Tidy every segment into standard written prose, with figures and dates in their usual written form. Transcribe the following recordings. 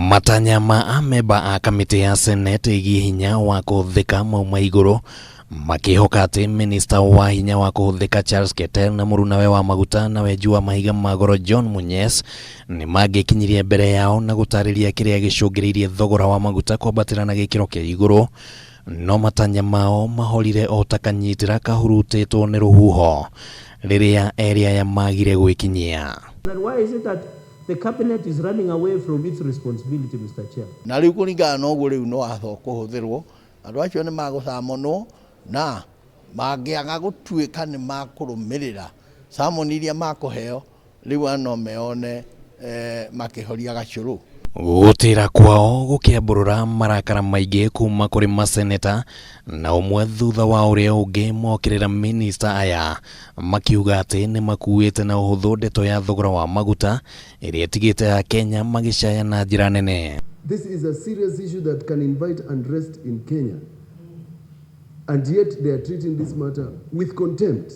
Matanya ma amemba a kamĩtĩ ya Senate ĩgiĩ hinya wa kũhũthĩka mauma igũrũ makĩhoka atĩ minista wa hinya wa kũhũthĩka Charles Keter na mũrunawe wa maguta na wenji wa mahiga ma goro John Munyes nĩ mangĩkinyirie mbere yao na gũtarĩria kĩrĩa gĩcũngĩrĩirie thogora wa maguta kwambatĩra na gĩkĩro kĩa igũrũ no matanya mao mahorire o ta kanyitĩra kahurutĩtwo nĩ rũhuho rĩrĩa erĩ aya magire gwĩkinyia. And why is it that the cabinet is running away from its responsibility, Mr. Chair? Na rĩu kũringana na ũguo rĩu no watho ũkũhũthĩrwo, andũ acio nĩ magũcamonwo na mangĩaga gũtuĩka nĩ makũrũmĩrĩra summon iria makũheo, rĩu no meyone makĩhoria gacũrũ. Gũtĩra kwao gũkĩambũrũra marakara maingĩ kuma kũrĩ maseneta na ũmwe thutha wa ũrĩa ũngĩ mokĩrĩra minista aya makiuga atĩ nĩ makuĩte na ũhũthũ ndeto ya thogora wa maguta ĩrĩa ĩtigĩte Akenya magĩcaya na njĩra nene. This is a serious issue that can invite unrest in Kenya. And yet they are treating this matter with contempt.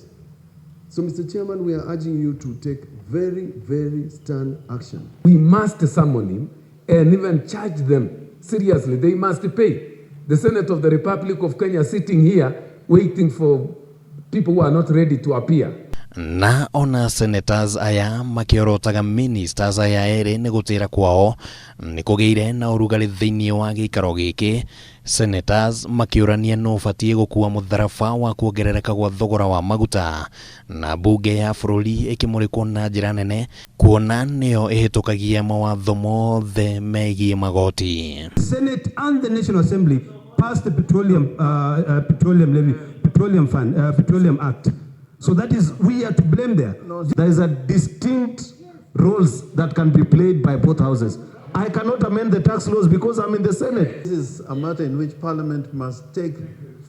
So, Mr. Chairman, we are urging you to take very, very stern action. We must summon him and even charge them seriously. They must pay. The Senate of the Republic of Kenya sitting here waiting for people who are not ready to appear. Na ona senators aya makĩorotaga ministers aya erĩ nĩ gũtĩra kwao nĩ kũgĩire na ũrugarĩ thĩinĩ wa gĩikaro gĩkĩ, senators makĩũrania nũ ũbatiĩ gũkua mũtharaba wa kuongerereka gwa thogora wa maguta na mbunge ya bũrũri ĩkĩmũrĩkwo na njĩra nene kuona nĩyo ĩhĩtũkagia mawatho mothe megiĩ magoti. Senate and the National Assembly passed the petroleum levy, petroleum fund, Petroleum Act. So that is, we are to blame there. There is a distinct roles that can be played by both houses. I cannot amend the tax laws because I'm in the Senate. This is a matter in which Parliament must take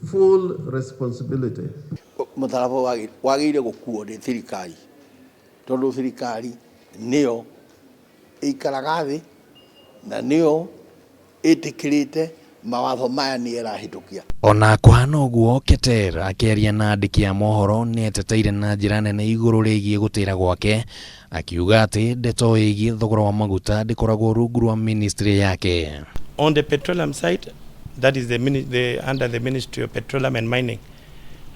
full responsibility. Mũtharaba wagĩrĩire gũkuo nĩ thirikari tondũ thirikari nĩyo ĩikaraga thĩ na nĩyo ĩtĩkĩrĩte mawatho maya nĩ ĩrahĩtũkia. Ona kũhana ũguo, Keter akĩaria na andĩki a mohoro nĩ eteteire na njĩra nene igũrũ rĩgiĩ gũtĩra gwake, akiuga atĩ ndeto ĩgiĩ thogora wa maguta ndĩkoragwo rungu rwa ministry yake. On the petroleum side, that is the under the Ministry of Petroleum and Mining.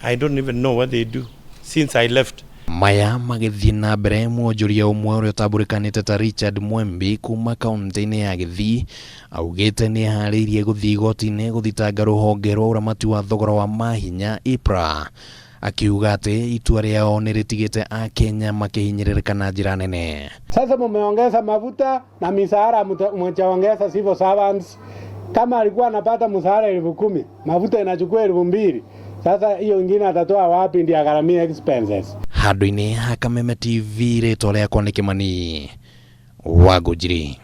I don't even know what they do since I left. Maya magĩthiĩ na mbere, mwonjoria ũmwe ũrĩa ũtambũrĩkanĩte ta Richard Mwembi kuma kaunti-inĩ ya Gĩthii augĩte nĩ eharĩirie gũthiĩ igoti-inĩ gũthitanga rũhonge rwa ũramati wa thogora wa mahinya EPRA, akiuga atĩ itua rĩao nĩ rĩtigĩte Akenya makĩhinyĩrĩrĩka na njĩra nene. Sasa mumeongeza mafuta na mishahara mmeongeza civil servants. Kama alikuwa anapata mshahara 10,000, mafuta inachukua 2,000. Sasa hiyo ingine atatoa wapi ndio agharamie expenses? Handũ-inĩ ha Kameme TV, rĩtwa rĩakwa nĩ Kĩmani wa Ngũnjiri.